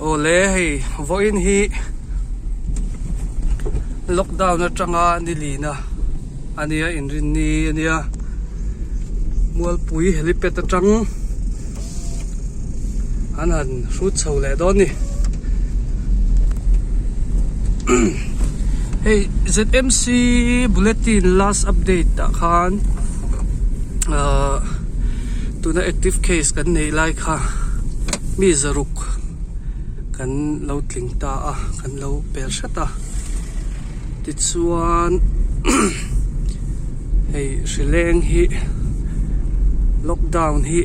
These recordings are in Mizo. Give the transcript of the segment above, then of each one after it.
Awle hei vawiin hi lockdown atanga nilina a nia inrinni a nia Mualpui helipad atang an han hrut chho leh dawn a ni hei Z_M_C bulletin last update ah khan ahh tuna active case kan neih lai kha mi zaruk kan lo tling ta a kan lo pel hret a tichuan hei hri leng hi lockdown hi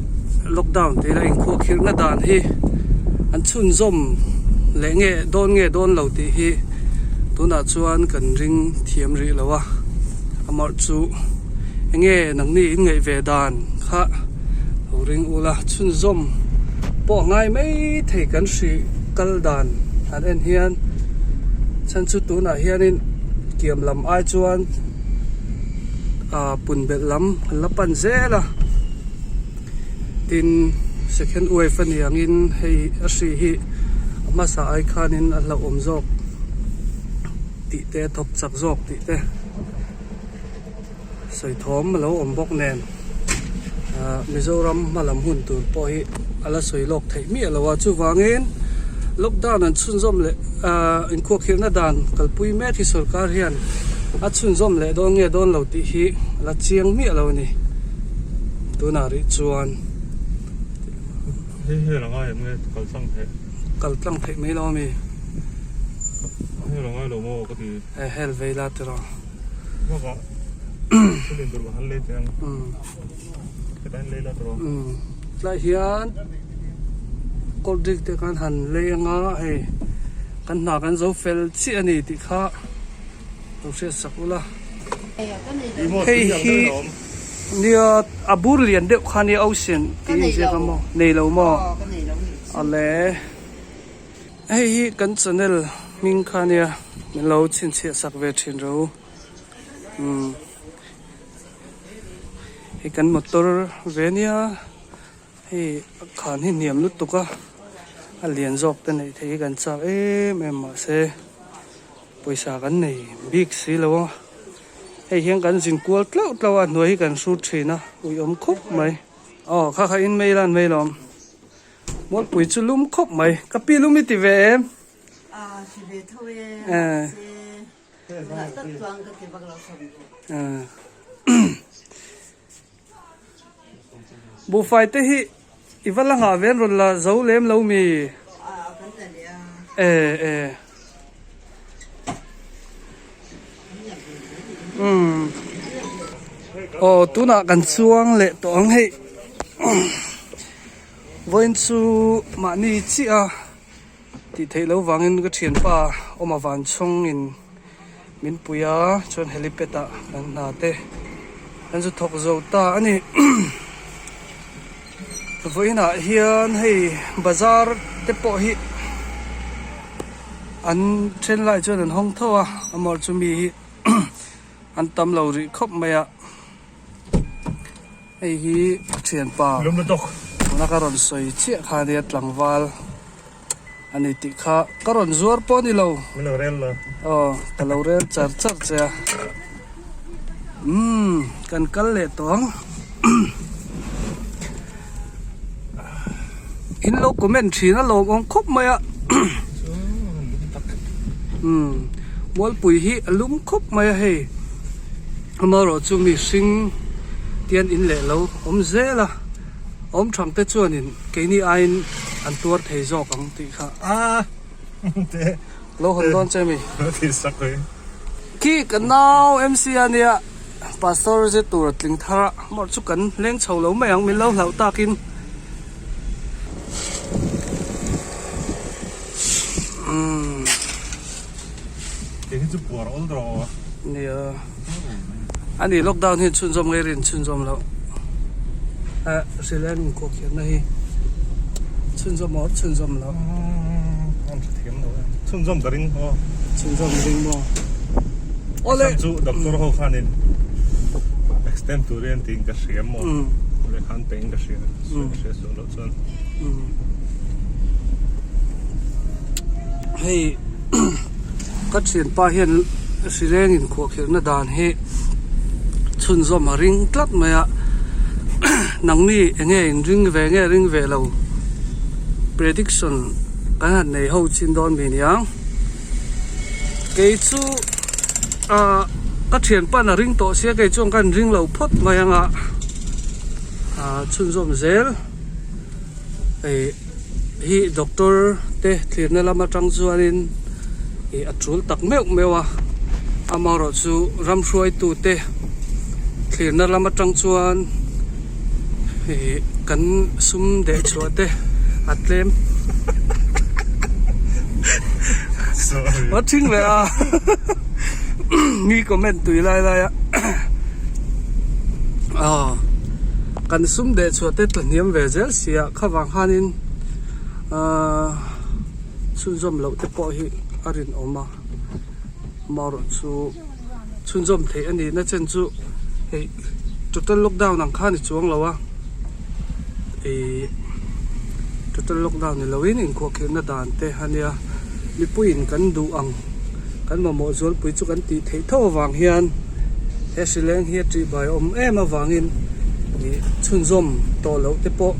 lockdown tih ila inkhuahkhirhna dan hi an chhunzawm leh nge dawn nge dawn lo tih hi tunah chuan kan ring thiam rih lo a amah chu enge nangni in ngaih ve dan kha lo ring ula chhunzawm pawh a ngai mai thei kan hrih kal dan han en hian chhan chu tunah hianin kiam lam ai chuan ah pun belh lam an la pan zel a tin second wave a ni angin hei a hri hi a hmasa ai khanin a hlauhawm zawk tih te a thawk chak zawk tih te. Sawi thawm a lo awm bawk nen ah Mizoram hma lam hun tur pawh hi a la sawi lawk theih miah lo a chuvangin lockdown an chhunzawm leh ah inkhuakhirhna dan kalpui mek hi sorkar hian a chhunzawm leh dawn nge dawn lo tih hi a la chiang miah lo a ni tunah rih chuan. Hei hei la ngai em nge kal tlang theih. Kal tlang theih mai lo ami. Hei la ngai lo maw ka ti. Hel vei la tiraw. Tlai hian cold drink te khan han lei anga hei kan hna kan zo fel chiah a ni tih kha lo hriat sak ula hei hi nia a bur lian deuh kha nia ocean tih a inziak a maw nei lo maw awle. Hei hi kan channel hming kha nia min lo chhinchhiah sak ve thin ro umm hei kan motor ve nia hei a khan hi hniam lutuk a a lian zawk te neih theih hi kan chak em em mahse pawisa kan nei bik si lo a hei hian kan zin kual tlauh tlauh a hnuai hi kan hrut thin a uiawm khawp mai aw kha kha in mail a an mail awm. Mualpui chu lum khawp mai. Ka pi lum i ti ve em? A ti ve tho e, mahse tunah tak chuan ka ti vak lo sawm duh. Buhfai te hi i va la nghah ve an rawn la zo lem lo mi? A kan la leh a. E e. Umm. Aw tunah kan chuang leh tawh ang hei. Vawiin chu mahni chiah a tih theih loh vangin ka thianpa awm avan chhungin min pui a chuan helipad ah kan hna te kan zu thawk zo ta a ni vawiin ah hian hei bazar te pawh hi an then lai chuan an hawng tho a amaherawhchu chu mi hi an tam lo rih khawp mai a. Hei hi thianpa tuna ka rawn sawi chiah kha ania tlangval a ni tih kha ka rawn zuar pawh a ni lo aw ka lo rel char char che a umm kan kal leh tawh ang in lo comment thin a lawmawm khawp mai a umm mualpui hi a lum khawp mai a hei. Amaherawhchu mihring tian in leh lo awm zel a, awm thang te chuanin keini aiin an tuar thei zawk ang tih kha lo hawn dawn che mi. Khi ka nau MC a nia Pastor ze tur a tling thar a, amaherawhchu kan leng chho lo mai ang min lo hlauh takin. Umm. Kei hi chu puar awl rawh aw. Nia. Ani lockdown hi chhunzawm nge rin chhunzawm loh. Eh hrileng inkuah khianna hi chhunzawm awr chhunzawm loh. An hre thiam lo em. Chhunzawm ka ring aw. Chhunzawm ring maw. Awle. Chu doctor ho khanin extend turin tiin ka hria maw. Awle khan peng ka hria. Hria sual loh chuan. Hei ka thianpa hian hrileng inkhuahkhirhna dan hi chhunzawm a ring tlat mai a nangni eng nge in ring ve nge ring ve lo prediction kan han nei ho chin dawn mi niang kei chu ah ka thianpa'n a ring tawh sia kei chuan ka inring lo phawt mai anga ah chhunzawm zel hei. Hi doctor te thlirna lam atang chuanin ih a tul tak meuh meuh a amaherawh chu ram hruaitu te thlirna lam atang chuan ih kan sum deh chhuah te a tlem a thing leh a mi comment tui lai lai a aw kan sum deh chhuah te tla hniam ve zel si a. Khavang khanin ahh chhunzawm loh te pawh hi a rinawm a amaherawh chu chhunzawm theih a nihna chen chu hei total lockdown ang khan i chuang lo a ihh total lockdown ni loin inkhuahkhirhna dan te a nia mipuiin kan duh ang kan mamawh zualpui chu kan tih theih tho avang hian he hrileng hi a tihbai awm em avangin ih chhunzawm tawh loh te pawh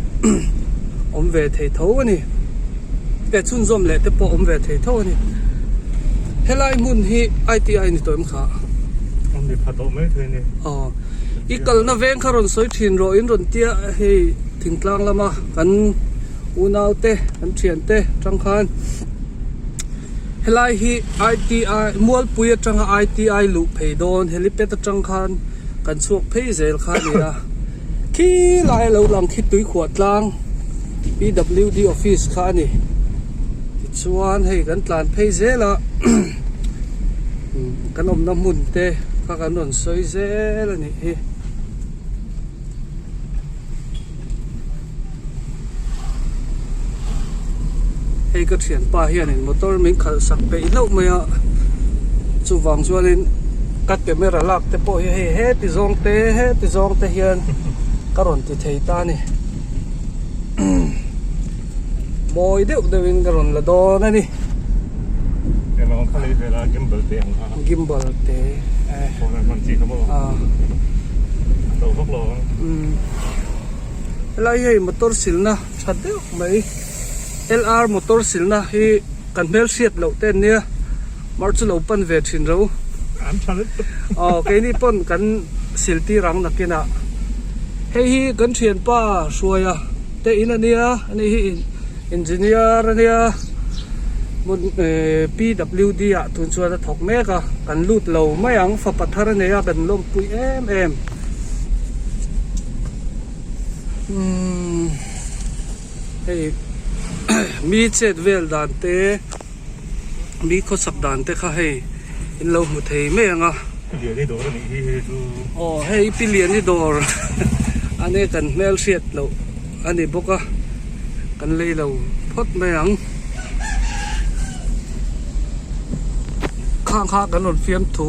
awm ve thei tho a ni eh chhunzawm leh te pawh awm ve thei tho a ni helai hmun hi I_T_I ni tawh em kha Awm ni pha tawh mai thei a ni aw i kalna veng kha rawn sawi thin rawh in rawn tia hei thingtlang lama kan unau te kan thian te tang khan. Helai hi ITI Mualpui atanga ITI luh phei dawn helipad atang khan kan chhuak phei zel kha a ni a khi lai a lo lang khi tuikhuah tlang PWD office kha a ni tichuan hei kan tlan phei zel a kan awmna hmun te kha kan rawn sawi zel a nih hi. Hei ka thianpa hianin motor min khalh sak peih hlauh mai a chuvang chuanin ka camera lak te pawh hi hei heti zawng te heti zawng te hian ka rawn ti thei ta a ni mawi deuh deuhin ka rawn la dawn a ni. Gimbal te Helai hi hei motor silna tha deuh mai LR motor silna hi kan hmelhriat loh te an nia mar chu lo pan ve thin ro aw keini pawn kan sil tir ang nakinah hei hi kan thianpa Hruaia te in a nia ani hi engineer a nia hmun ehh P_W_D ah tun chuan a thawk mek a kan lut lo mai ang fapa thar a nei a kan lawmpui em em. Umm hei mi chet vel dan te mi khawsak dan te kha hei in lo hmu thei mai ang a. Liani dawr a nih hi hei chu. Aw hei pi Liani dawr a nia kan hmel hriat loh a ni bawk a kan lei lo phawt mai ang. Khang kha kan rawn fiam thu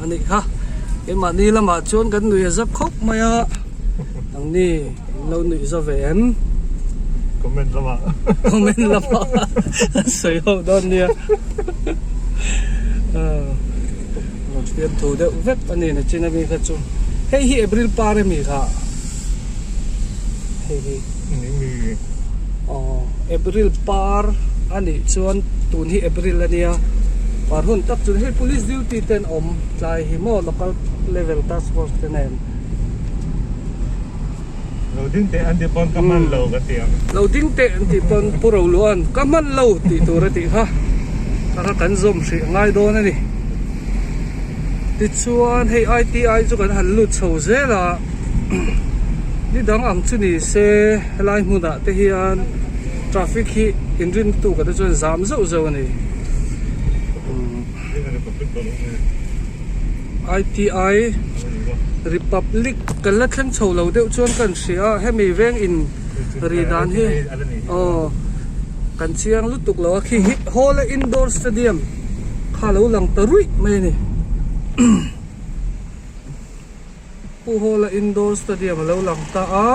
a nih kha keimahni lamah chuan kan nuih a zap khawp mai a nangni in lo nuih za ve em comment lamah comment lamah an sawi ho dawn nia rawn fiam thu deuh vek a ni nachin ami kha chu hei hi April par ami kha hei hi Aw April par a nih chuan tun hi April a nia par hun tak chu hei police duty te an awm tlai hi maw local level task force te nen. Lo ding teh an ti pawn ka hman lo ka ti ang. Lo ding teh an tih pawn Pu Roluan ka hman lo tih tur a tih kha kha kha kan zawm hrih a ngai dawn a ni. Tichuan hei ITI chu kan han lut chho zel a. Ni dang ang chu ni se helai hmunah te hian traffic hi inrin tuk ah te chuan zam zauh zauh a ni. ITI Republic kan la thleng chho lo deuh chuan ka hria a hemi veng in ri dan hi aw kan chiang lutuk lo a khi hi hall a indoor stadium kha lo lang ta ruih mai a ni. Pu Hawla Indoor Stadium a lo lang ta a,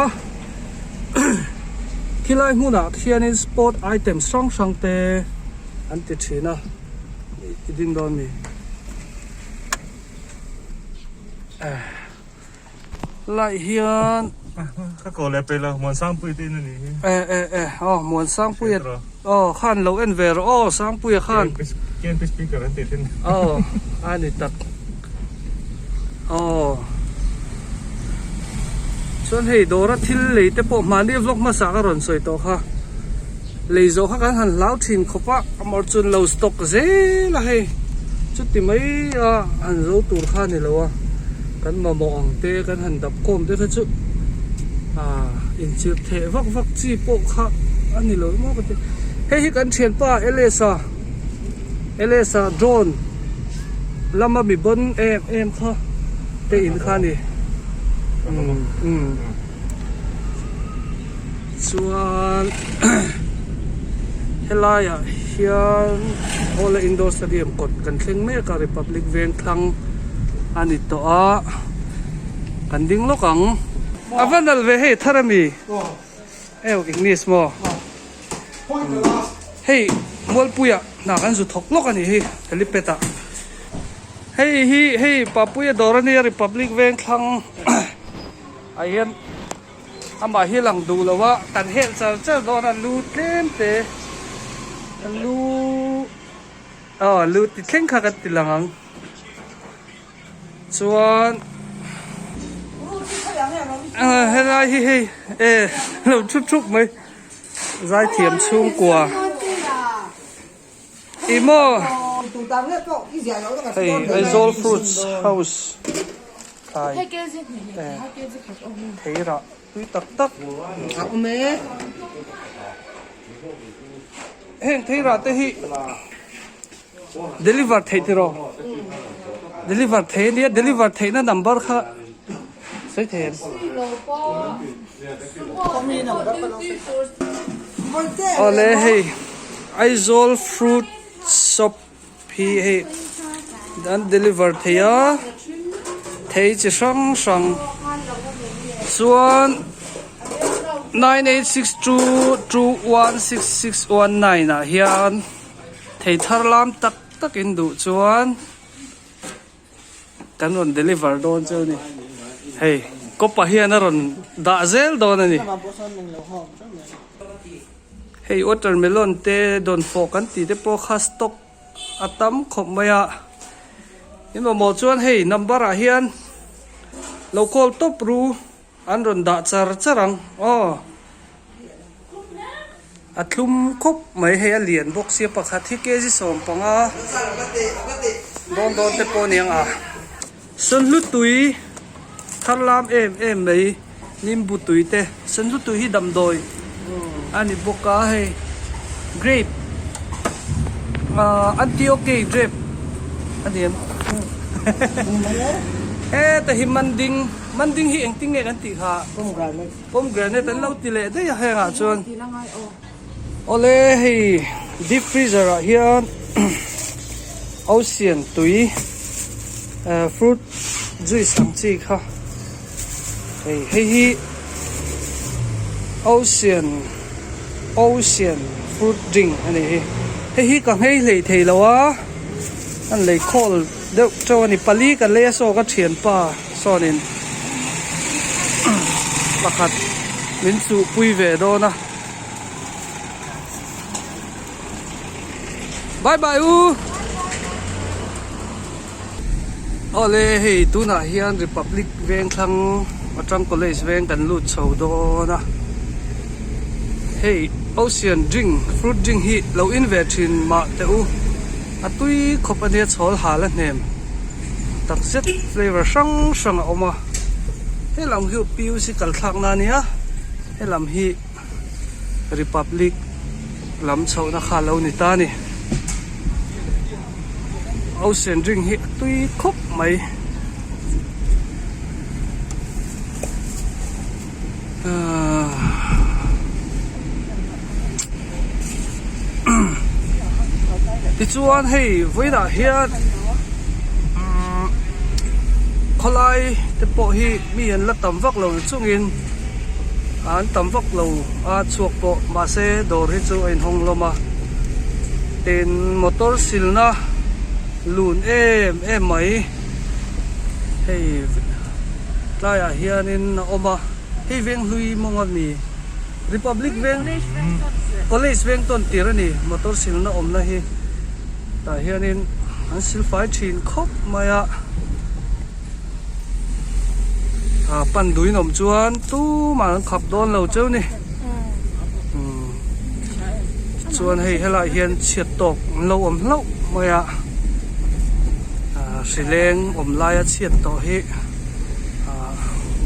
khilai hmunah khianin sport items hrang hrang te an ti thin a i ding dawn mi lai hian ka ko leh peih lo Muansangpuii te in a nih hi e e e aw Muansangpuia aw khan lo en ve rawh aw Sangpuia khan KNP speaker an tih thin aw a ni tak aw chuan hei dawra thil lei te pawh mahni vlog hmasa ka rawn sawi tawh kha lei zawh kha kan han hlau thin khawp a amah chuan lo stock zel a hei chuti mai a han zo tur kha a ni lo a kan mamawh ang te kan han dap khawm te kha chu ah inchirh theh vak vak chi pawh kha a ni lo emaw ka ti hei hi kan thianpa L_S a L_S a drone lama mi bawn em em kha te in kha a ni umm. Chuan helaiah hian Hawla Indoor Stadium kawt kan thleng mek a Republic veng thlang a ni tawh a kan ding lawk ang. A va nalh ve hei thar ami eu English maw hei Mualpuia hna kan zu thawk lawk a nih hi helipad ah hei hi hei Papuia dawr a nia Republic veng thlang ah hian. Amah hi lang duh lo a, kan helh char char dawn a, lu tlem te, lu aw lu ti thleng kha kan ti lang ang. Chuan helai hi hei e lo thup thup mai zaithiam chhungkua. Ih maw hei Aizawl fruits house thlai thei rah tui tak tak heng thei rah te hi deliver theih tiraw deliver thei ania deliver theihna number kha sawi thei em awle hei Aizawl fruit shop hi hei an deliver thei a thei chi hrang hrang chuan 9862216619 ah hian thei thar lam tak tak in duh chuan. Kan rawn deliver dawn chu a ni. Hei kawpa hian a rawn dah zel dawn a ni. Hei watermelon te dawnfawh kan tih te pawh kha stock a tam khawp mai a. In mamawh chuan hei number ah hian lo call tawp ru. An rawn dah char char ang aw. A thlum khawp mai hei a lian bawk sia pakhat hi kg 15 dawn dawn te pawh a ni ang a. Sunhlu tui thar lam em em mai nimbu tui te sunhlu tui hi damdawi a ni bawk a hei grape ahh antioke grape a ni em heta hi manding. Manding hi engtin nge kan tih kha? Pomegranate. Pomegranate an lo ti leh daih a hengah chuan. Awle hei deep freezer ah hian ocean tui fruit juice ang chi kha hei hei hi ocean ocean fruit drink a ni hi. Hei hi ka nghei hlei thei lo a an lei khawl deuh teuh a ni pali ka lei a saw ka thianpa. Sawnin pakhat min chuhpui ve dawn a. Bye bye u. Awle hei tunah hian Republic veng thlang atang college veng kan lut chho dawn a. Hei ocean drink fruit drink hi lo in ve thin mah teh u. A tui khawp ania chhawl hal a hnem. Tak zet flavour hrang hrang a awm a helam hi PUC kal thlak na ania helam hi Republic lam chhoh na kha lo ni ta a ni ocean drink hi a tui khawp mai ahh tichuan hei vawiinah hian umm khawlai te pawh hi mi an la tam vak lo chungin an tam vak lo a chhuak pawh mahse dawr hi chu a inhawng hlawm a. Tin motor silna lun em em mai hei tlaiah hianin a awm a hei veng hlui mawng a mi Republic veng College veng tawn tir a ni motor silna awmna hi tah hianin an sil fai thin khawp mai a ah pan duin awm chuan tumah an khap dawn lo cheu ni. Chuan hei helaiah hian chhiat tawk an lo awm hlauh mai a ah hri leng awm laia chhiat tawh hi ah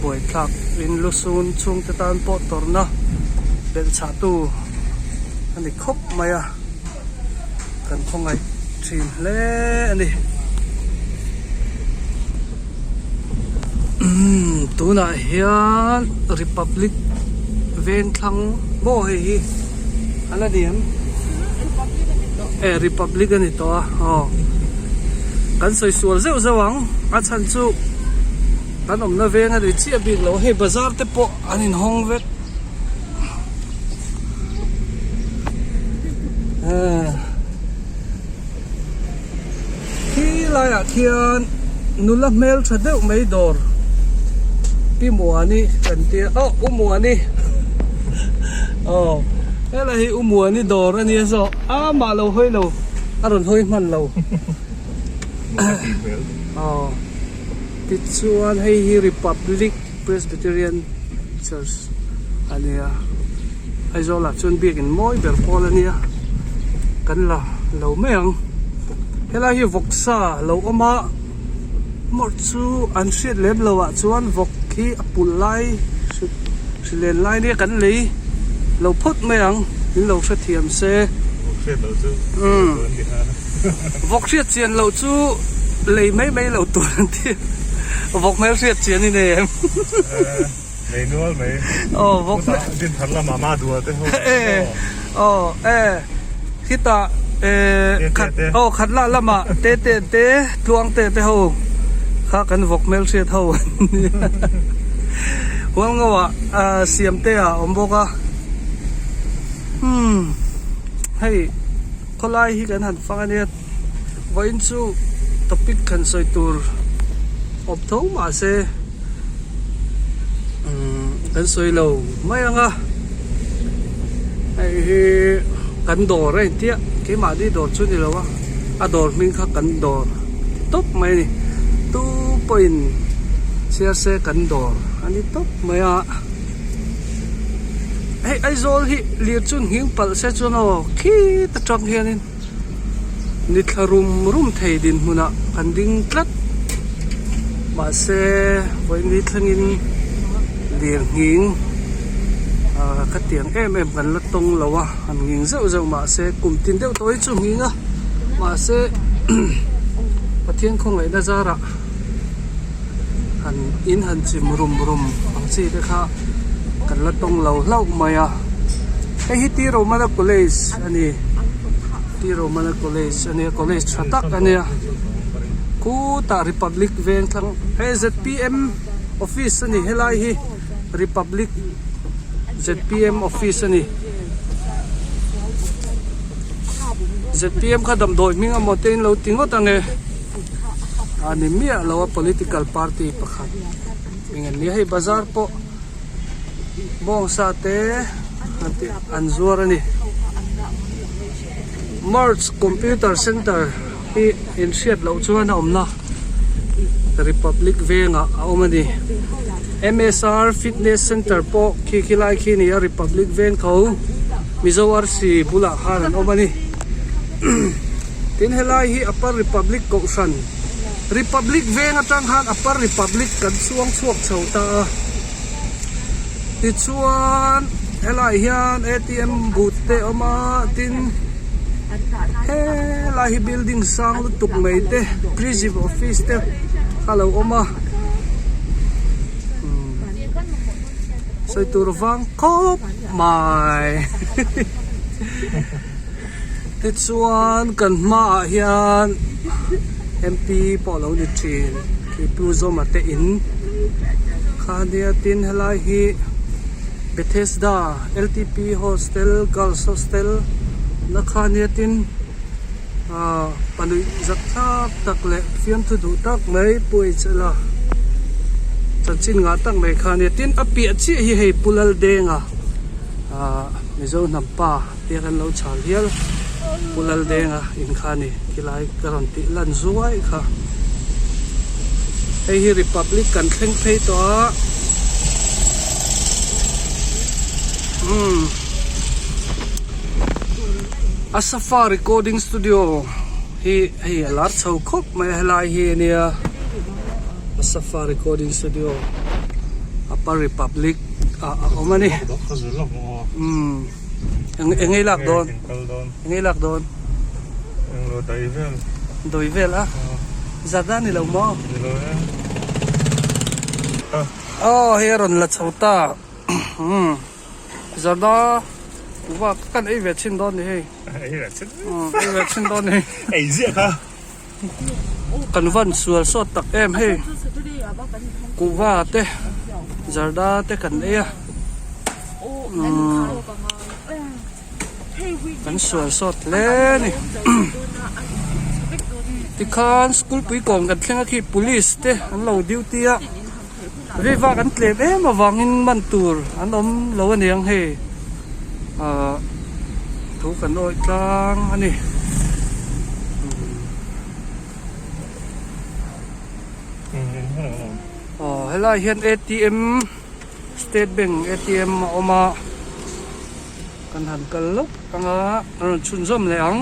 buaithlak in lusun chhungte tan pawh tawrhna belh chhah tu a ni khawp mai a kan khawngaih thin hle a ni. Umm tunah hian Republic Vengthlang maw hei hi a la ni em? E Republic a ni tawh a aw kan sawi sual zeuh zeuh ang a chhan chu kan awmna veng a ni chiah bik lo hei bazar te pawh an inhawng vek. Khi laiah khian nula hmel tha deuh mai dawr Pi Muani kan tia aw U Muani aw helai hi U Muani dawr a nia zawk a mah lo hawi lo a rawn hawi hman lo aw tichuan hei hi Republic Presbyterian Church a nia Aizawl ah chuan biakin mawi ber pawl a nia kan la lo mai ang helai hi vawksa lo awm a mawrh chu an hriat lem lo ah chuan vawk hi a pulh lai hri len lai nia kan lei lo phawt mai ang min lo hrethiam se vawk hriat chian loh chu lei mai mai loh tur an ti a vawk hmel hriat chian i nei em. Nei nual mai. Aw vawk hmel. Din thar lamah ma dua te ho. E aw e khitah e khat aw khat lah lamah te te te tluang te te ho kha kan vawk hmel hriat ho hualngo ah siam te ah a awm bawk a umm hei khawlai hi kan han fang ania vawiin chu topic han sawi tur awm tho mahse. Umm kan sawi lo mai ang a hei hi kan dawr a intia keimahni dawr chu ni lo a a dawr hming kha kan dawr ti tawp mai a ni tu pawhin chhiar se kan dawr a ni tawp mai a hei Aizawl hi lir chu nghing palh se chuan aw khit atang hianin Ni thla rum rum thei dinhmunah kan ding tlat. Mahse vawiin thlengin lir nghing ah khatiang em em kan la tawng lo a, han nghing zeuh zeuh mahse kum tin deuh tawh hi chu nghing a, mahse Pathian khawngaihna zarah han in han chim rum rum ang chi te kha kan la tawng lo hlauh mai a hei hi T Romana College a ni T Romana College a nia college tha tak a nia khutah Republic veng thlang hei Z P M office a ni helai hi Republic Z P M office a ni Z P M kha damdawi hming amaw te in lo ti ngawt ang e. A ni miah lo a political party pakhat eng an nia hei bazar pawh bawngsa te an tih an zuar a ni merge computer center hi in hriat loh chuan a awmna republic vengah a awm a ni M_S_R fitness center pawh khi khi lai khi a ni a republic veng tho mizo arsi bulah khan an awm a ni. Tin helai hi Upper Republic Kohhran, Republic veng atang khan Upper Republic kan chuang chhuak chho ta a. Tichuan helai hian atm booth te a awm a, tin helai hi building sang lutuk mai te Prism office te a lo awm a. Sawi tur vang khawp mai. Tichuan kan hmaah hian MP pawh a lo ni thin khi Pu Zawma te in kha ania tin helai hi Bethesda L_T_P hostel girls hostel na kha ania tin. Aaa panuih zak thlak tak leh fiamthu duh tak mai pawh i chelh a chanchin ngah tak mai kha a nia tin a piah chiah hi hei Pu Laldenga aaa Mizo hnam pa te kan lo chhal hial Pu Laldenga in kha a ni khilai ka rawn tih lan zuai kha hei hi Republic kan thleng phei tawh a umm. Asafa recording studio hi hei a lar chho khawp mai a helai hi ania Asafa recording studio upper republic ah a awm a ni umm eng eng nge i lak dawn eng nge i lak dawn dawi vel a zat a ni lo maw aw hei a rawn la chho ta umm. Zarda kuhva kan ei ve chhin dawn ni hei. Ei ve chhin. Ei ve chhin dawn ni. Ei ziah kha. Kan van sual sawt tak em hei. Kuhva te zarda te kan ei a. Kan sual sawt hle ni. Tikhan school pui kawm kan thleng a khi police te an lo duty a. Riva kan tlem em avangin man tur an awm lo a niang hei ahh thu kan awih tlang a ni. Aw helai hian atm state bank atm a awm a kan han kal lawk anga an rawn chhunzawm leh ang.